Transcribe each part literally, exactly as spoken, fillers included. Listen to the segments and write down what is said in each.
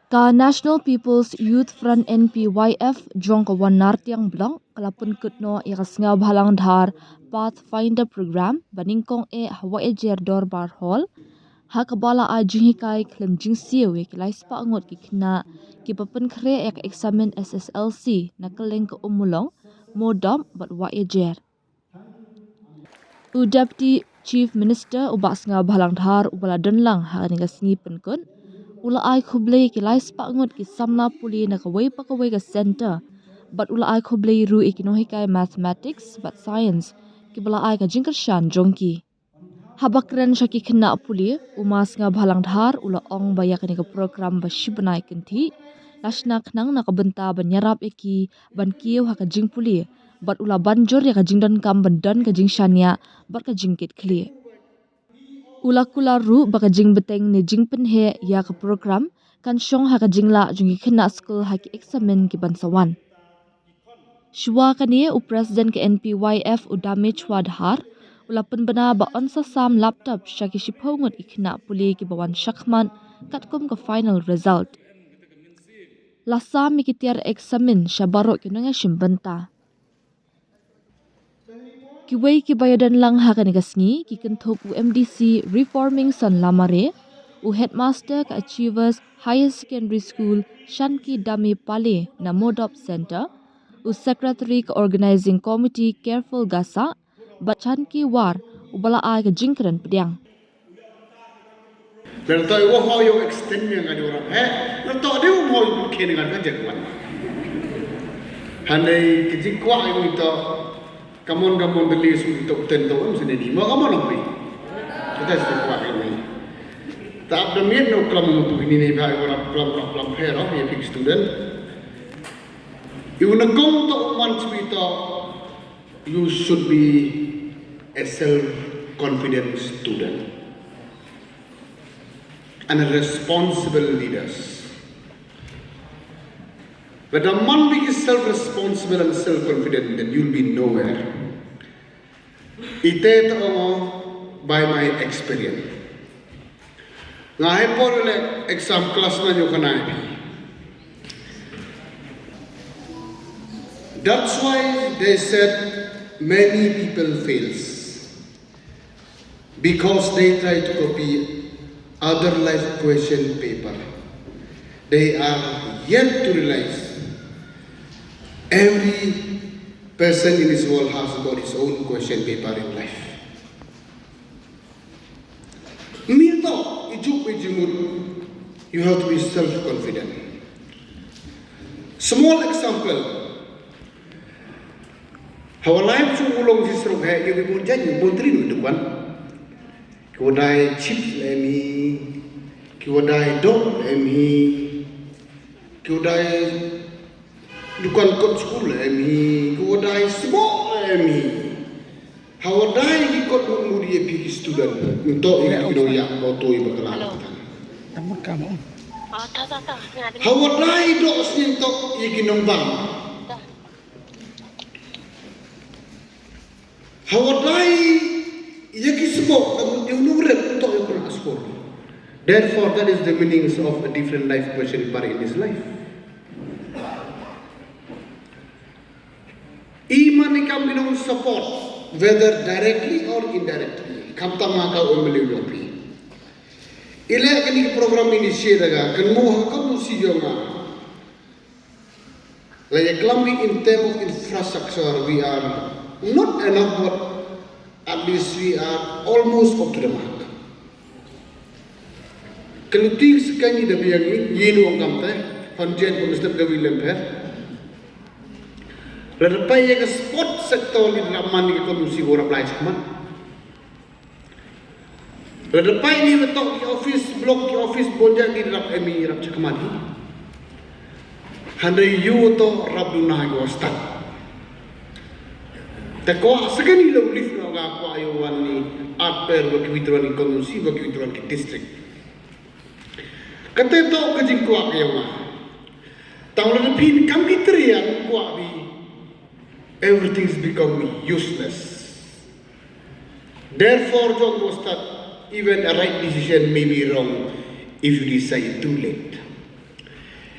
Ka National People's Youth Front N P Y F jong ka Wanartiang Block ka la pynkut noh ïa ka Sngewbhalang Dhar Pathfinder Program ba nyngkong eh ha Wahiajer Dorbar Hall, ha kaba la ai jinghikai khlem jingsiew ïa ki lai spah ngut ki khynnah kiba pynkhreh ïa ka eksamin S S L C na kylleng ka Ummulong, Modob bad Wahiajer. U Deputy Chief Minister u Bah Sngewbhalang Dhar uba la don lang ha kane ka sngi pynkut, u la ai khublei ïa ki lai spah ngut ki samla pule na kawei pa kawei ka centre, bad u la ai khublei ruh ïa ki nonghikai Mathematics bad Science kiba la ai ka jingkyrshan jong ki. Haba kren sha ki khynnah pule, u Ma Sngewbhalang Dhar u la ong ba ïa kane ka program ba shi bnai kynthih la shna khnang na ka bynta ban ïarap ïa ki ban kiew ha ka jingpule, bad u la ban jur ïa ka jingdonkam ban don ka jingshaniah bad ka jingkitkhlieh. U la kular ruh ba ka jingbteng ne jingpynheh ïa ka program kan shong ha ka jinglah jong ki khynnah skul ha ki eksamin ki ban sa wan. Shuwa kane, u President ka N P Y F u Dame Chwa Dhar u la pynbna ba un sa sam laptop sha ki shiphew ngut ki khynnah pule kiba wan shakhmat katkum ka final result. La sam ïa ki tiar eksamin sha baroh ki nongïashim bynta. Kiwei kiba ïadon lang ha kane ka sngi ki kynthup u M D C Reforming Son Lamare, u Headmaster ka Achievers Higher Secondary School Shanki Dame Pale na Modob Centre, u Secretary ka Organizing Committee Careful Gasa, bad Shanki War uba la ai ka jingkren pdiang. Lada toh i wa hoi ïa extend ïa nga jong rap he. Lada toh de um hoi bun khen nga ka jek wan. Hynrei ka jingkwah ïa ngi toh. Kamon kamon de li su toh ten toh um sini ni. Mo kamon ong pi. Kita su kwah ïa ngi. Ta ap da miet no klam ngu tu ini ni ba ïa rap klam rap klam he rap ïa pik student. Ïa u na kong toh man swi toh. You should be a self-confident student and a responsible leaders. Lada man biki self-responsible and self-confident, then you'll be nowhere. Ite ta ong by my experience. Nga hei por le exam class na nyo kana pi. That's why they said many people fails because they try to copy other life question paper. They are yet to realize every person in this world has got his own question paper in life. Mito, ijuk ijimut, you have to be self-confident. Small example. Hawa life chu ulong si srok he, yu bi bun jan, yu bun trin yu dukan. Ki wadai chips em hi, ki wadai dog em hi, ki wadai dukan kot school em hi, ki wadai sbo em hi. Hawa dai ki kot mut mut ye pi ki student. Nto ye ki do ya ko to ye bakala. Hello. Tambah kamu. Hawa dai do snin to ye ki nongbang. Hawa dai ye ki sbo ka mut ye nu ret to ye kuna askor. Therefore, that is the meanings of a different life question part in this life. I man i kam i nong support, whether directly or indirectly. Kam tam ha ka M L A u yopi. I le kani ki program ini share daga, kan mu ha ka mu si yong a. Like a clumping in terms of infrastructure, we are not enough, but at least we are almost up to the mark. Kaluti sekangi da biang ni, yinu ang kamte, hanjen ko Mister Gawi Lemper. Lada pai ya ka sport sector ni da man ni ka komisi ko rap lai chakman. Lada pai ni betok ki office block ki office bonja ni rap emi rap chakman ni. Hande yu to rap duna yo stad. Te ko sekani lo lif no ga ko ayo wan ni at per ba ki witron ki komisi ba ki witron ki district. Kate to ka jingkwah ka yong nga. Tang lada phin kam ki trian kwah bi, everything's become useless. Therefore, jong mo stad, even a right decision may be wrong if you decide too late.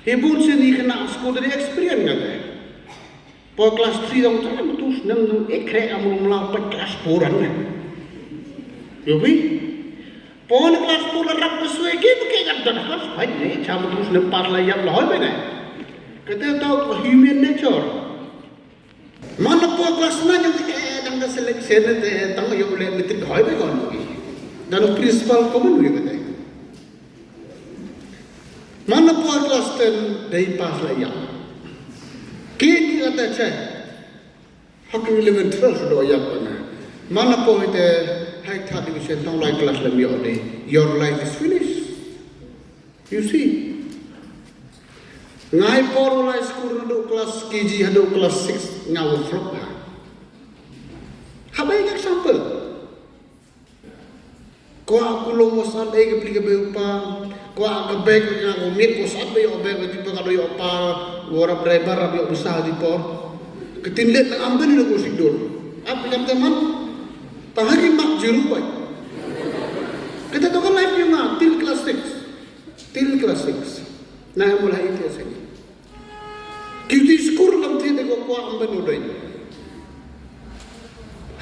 Hi bun sien i khynnah skul da dei experience nga te. Por class three dang tang tu snem dang ek khreh am rum la pat class four an ne. Yo bi. Por class four la rap ka swe ki ba ke gat da class five ne. Cham tu snem pass la ïap la hoi be ne. Kate to human nature. Man la por class nine jong te dang da selection te tang yo le metric hoi be kon ki. Dan u principal common wi kate. Man la por class ten dei pass la ïap. Ki ni kata che. Hak eleven twelve do ïap na. Man la por te hai third division tang lai class lem yo de. Your life is finished. You see. Ngai por lai school haduh class K G haduh class six nga wa flop ha. Habai example. Kwah ku long wa sat ei ka pli ka bei u pa. Kwah ka bag nga ko miet ko sat bei o bag ka tipa ka do yo pa. Wa rap driver rap yo bisa di por. Ka tin let na am ben ko sidur. Ap ka te man. Ta hagi mak jiru bai. Kata to ka life yung nga till class six. Till class six. Na mulai itu sini. Ki uti skur lam ti de ko kwah am ben u dei.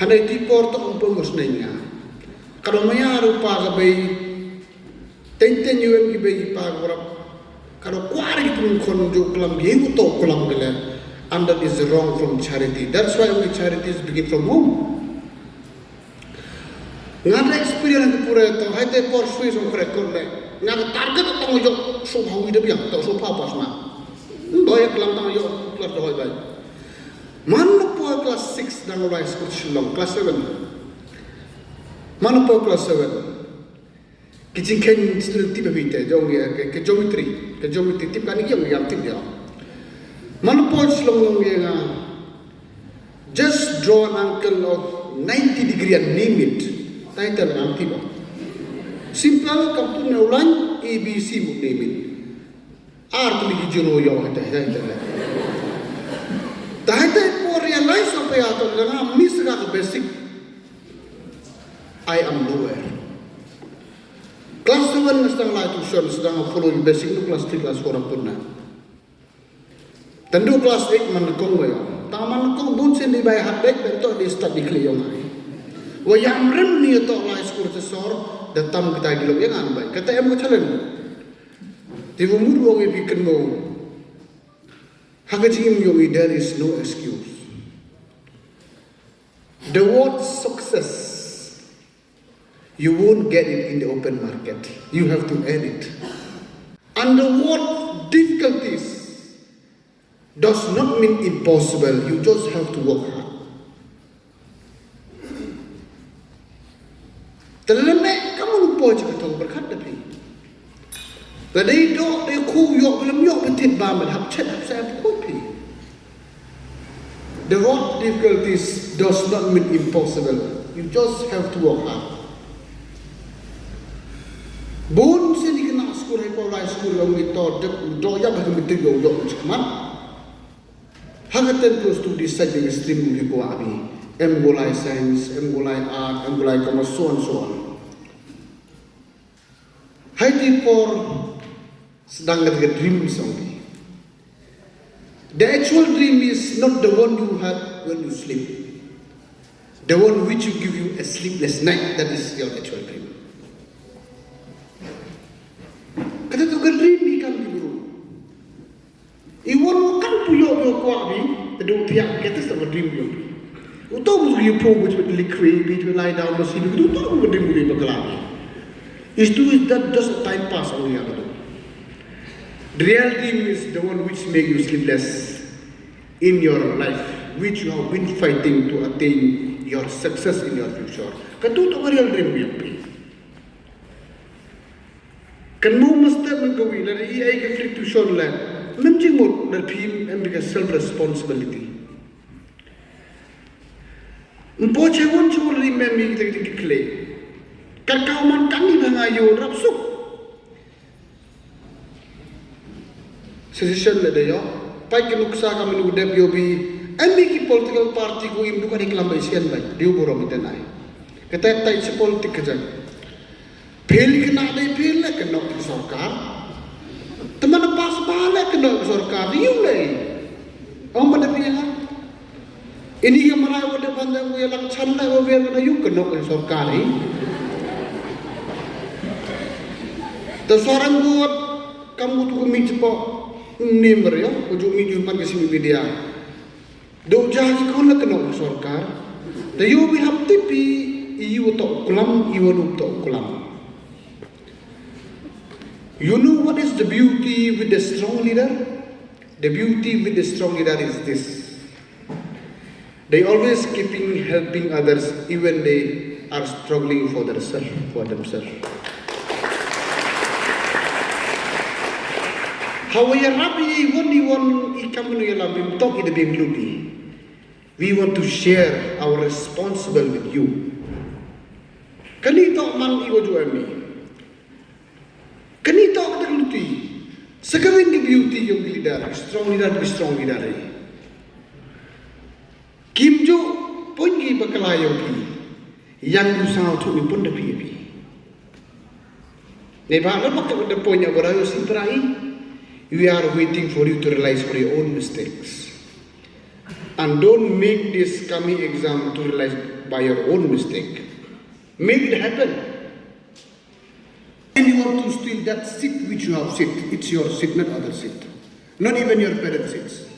Hanai ti por to um pengos nai nga. Ka do maya rupa ka bei. Teng teng yuen ki bei ki pa ko rap. Ka do kwah ri ki pun kon jo klam ki hu to klam ki le. And that is wrong from charity. That's why only charities begin from home. Nga da experience ka pura to, hai te por sui song kre kor le. Nga ka target tang yo so pha wi da biang, to so pha pas na. Ndo ya klam tang yo plus da hoi bai. Man na por class six dang lai school Shillong, class seven. Man na por class seven. Ki jingkhein student tip ba te jong ya ke, ke geometry, ke geometry tip kan yang yang tip ya. Man na por Shillong long ya nga. Just draw an angle of ninety degree and name it. Title ang tiba. Simple, kam tu ne ulan A B C mu name it. Ar tu lagi jero yo hata hata hata. Tahai tai po realize apa ya to dengan miss ka basic. I am nowhere. Class seven na sedang lai tuition, sedang follow basic tu class three, class four pun na. Tendu class eight man kong wa yong. Tang man kong bun sin di bai hat bek ben to di start di kli yong ai. Wa yam rim ni to lai school te sor da tam kita di long yang an bai. Kata em ko challenge. Ti wa mut wa ngi bi ken mo. Ha ka jingim yong i there is no excuse. The word success, you won't get it in the open market. You have to earn it. And the word difficulties does not mean impossible. You just have to work hard. Te lem ne kamu poi chaka tong berkat da phi. Ba dei dok dei khu yok lem yok betit ba men hap chet hap sa hap khu phi. The road difficulties does not mean impossible. You just have to work hard. Bun sien i kena school hai pau lai school yong i to dek dok yak ba kena betit yok yok chikmat. Ha ka ten plus two decide the stream u hi kwah bi. Em go lai science, em go lai art, em go lai commerce, so on, so on. Hai ti por sedang ka dream song bi. The actual dream is not the one you had when you sleep. The one which you give you a sleepless night, that is your actual dream. Kata tu ka dream ni kan di guru. Iwan kan puyo yo kwa bi, tedu tiak kata sa ka dream yo. Uto mu yu po mu lie create bi lie down mu si bi uto mu dream bi bakla bi. Is to is that just a time pass only ya. The real dream is the one which make you sleepless in your life, which you have been fighting to attain your success in your future. Katu to ka real dream bi. Kan mo mesti mengkawi la i ai ka free tuition la. Mem jingmut la phim em bi ka self responsibility. Mpo chewon chewon ri mem mi kita kita kle. Kat kau man kan ni banga yo rap suk. Suggestion le de yo. Pai ke nuksa ka menu dep yo bi. Em bi ki political party ko im duka di kelam bai sian bai. Diu burom itenai. Kata tai si politik kejan. Pil kena dei pil le kena ki sorkar. Teman pass Ka leh kynnoh ka sorkar, ïa u leh. Ong ba da phi ïa nga. Ini ka mara wa da ban da u ïa lang chan leh wa wer ka da ïa u kynnoh ka sorkar i. Ta sorang buat kam u tu ka mi cepo. Ni mer ïa, u ju mi ju man ka simi media. Do ja ki khon la kynnoh ka sorkar. Ta ïa u bi hap tip i, i u to klam, i u nu to klam. You know what is the beauty with the strong leader? The beauty with the strong leader is this. They always keeping helping others even they are struggling for themselves, for themselves. Hawa ïarap i won i won i kam nu ïalam bym tok i da bym lut i. We want to share our responsible with you. Kani tok man i wa ju em i. Kani tok ka dak luti. Sa ka win ki beauty yong ki leader, strong leader, ki strong leader i. Kim ju pun ki bakla yong ki. Yang du sa tu ni pun da pi pi. Ni ba la mak da pun ya bara yo simprai. We are waiting for you to realize for your own mistakes. And don't make this coming exam to realize by your own mistake. Make it happen. And you want to steal that seat which you have sit. It's your seat, not other seat. Not even your parents' seats.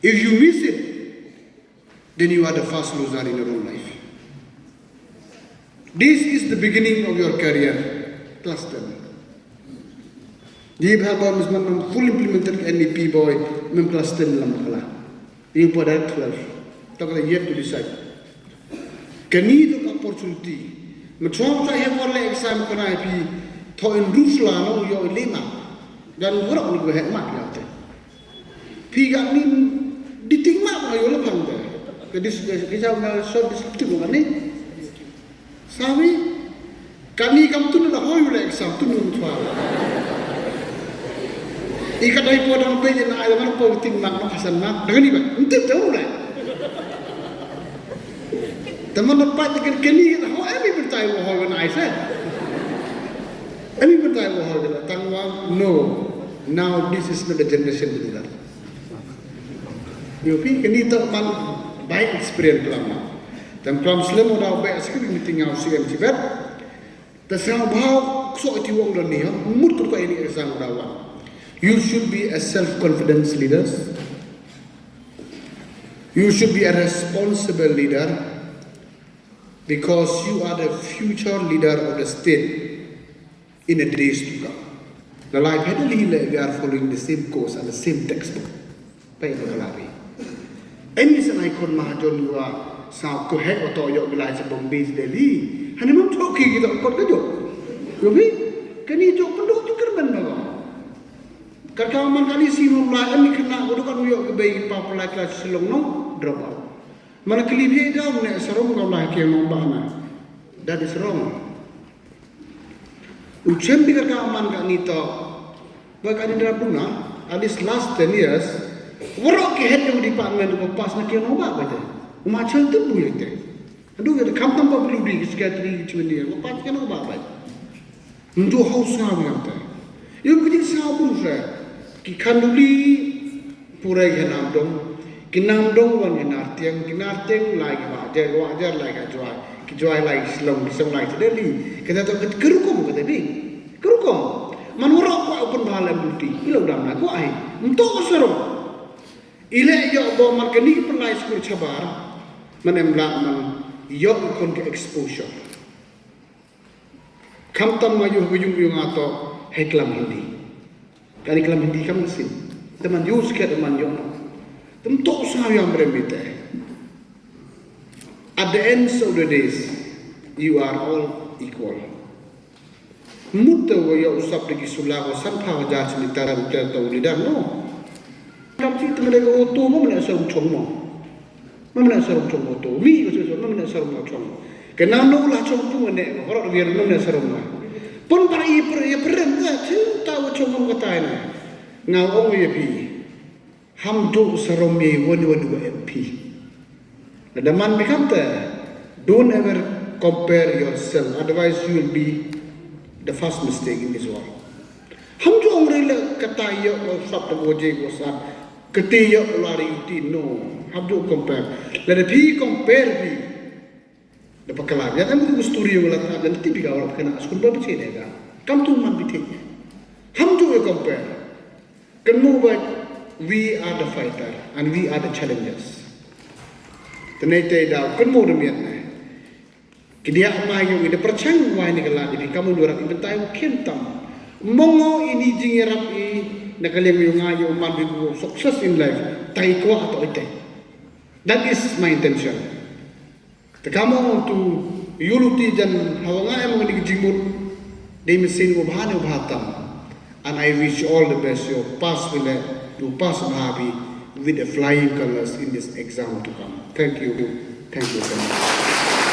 If you miss it, then you are the first loser in your own life. This is the beginning of your career. Class ten. Di ba ba mis man full implemented N E P boy mem class ten lam kala. Yung po da twelve. Tok la yet to decide. Kani tu opportunity. Machong sa he bor le exam kana pi. Tho in rusla no yo lima. Dan wara ni go het mak ya te. Pi ga ni di ting mak ma yo la pang te. Ke dis ke sa na so dis tu ni. Sawi, kani kam tun na hoi u le exam tun nung twa. I ka dai po dang pe na ai man po ting mak mak hasan mak. Dang ni ba, ntip te u le. Teman na pa te kani na hoi, emi bentai wo hoi na ai se. Emi bentai wo hoi na tang wang, no. Now this is not the generation to do that. Yo pi kani to man bai experience lama. Tam klam slem udah bai askri meeting au C M Tibet. Ta sngewbha so iti wong don ni, mut ko ini exam udah wan. You should be a self confidence leaders. You should be a responsible leader because you are the future leader of the state in the days to come. La lai phe da li le, we are following the same course and the same textbook. Phe da la ri. Eni sa nai kon ma jon wa sa ko he oto yo bilai sa Bombay sa Delhi. Hani mam to ki kita kot ka jo. Yo bi kani jo pendo jo kerben ma. Kata man kani si mam la eni kena ko kan yo ke bai pa pulai kelas Shillong no drop out. Mana kali bi da ne sarom ka la ke no ba na. That is wrong. U chem bi ka man ka ni to. Ba ka ni dra buna, at least last ten years, warok ki head yong department ko pass na ki no ba ba te. U ma chal tu bu te. Adu ke kam tam ba bulu di ki secretary ki chuni ko pass ki no ba ba. Ndu hau sa bi te. Yo ki sa bu se. Ki khanduli Pura ki nam dong, ki nam dong wan ki nar tiang, ki nar tiang lai ki wah jer, wah jer lai ki jwai, ki jwai lai ki Shillong, ki Shillong lai ki Delhi. Kata to ki rukom kata bi. Ki rukom. Man warok ko open bha lai buti, ilo dam na ko ai. Mto ko sero. Ile yo bo man kani ki pernai school chabar. Man em la man yo kon ki exposure. Khamtam nga ïoh ka ïung ïung nga to hei klam Hindi. Kani klam Hindi kam sin. Teman use ke teman ïoh no. Tem to sa ïam rem ite. At the end of the days, you are all equal. Mut te wa ïoh usap de ki sula wa san pha hajar chini tara ute to leader no. Kam chi te mele ko to mo mele sa chong mo. Mem na sarong chong to mi ko so mem na sarong chong. Ke na no la chong tu ne ko ro wir mem na sarong ma. Pon para i per i per na chu ta wo chong ko ta na. Nga ong ye pi. Ham do sarong ye won won wo M P. Na da man bi kam te. Don't ever compare yourself. Otherwise you will be the first mistake in this world. Ham ju ong re la kata ïa u sap da u je u sap. Kata ïa u la ri ti no. Ham ju compare. Lada phi compare phi. Da pakala. Ïa em ku story ïa la ta da ti bi ka wala kana skul ba bichi ne ga. Kam tu man bi ti. Ham ju ïa compare. Kan mu ba we are the fighter and we are the challengers. Tene te da kan mu da miet ne. Ki dia ma ïa u da perchang wai ni kala di kamu dua rak bentai u kim tam. Mongo ini jingïarap i na kaliang ïa nga ïa u man bi ku success in life. Tai kwa ato ite. That is my intention. Te kamu tu yulu ti jan hawa nga em ni jingmut. Dei mesin u bha ne u bha tam. And I wish you all the best. You pass with it. You pass bha bi with the flying colors in this exam to come. Thank you. Thank you very much.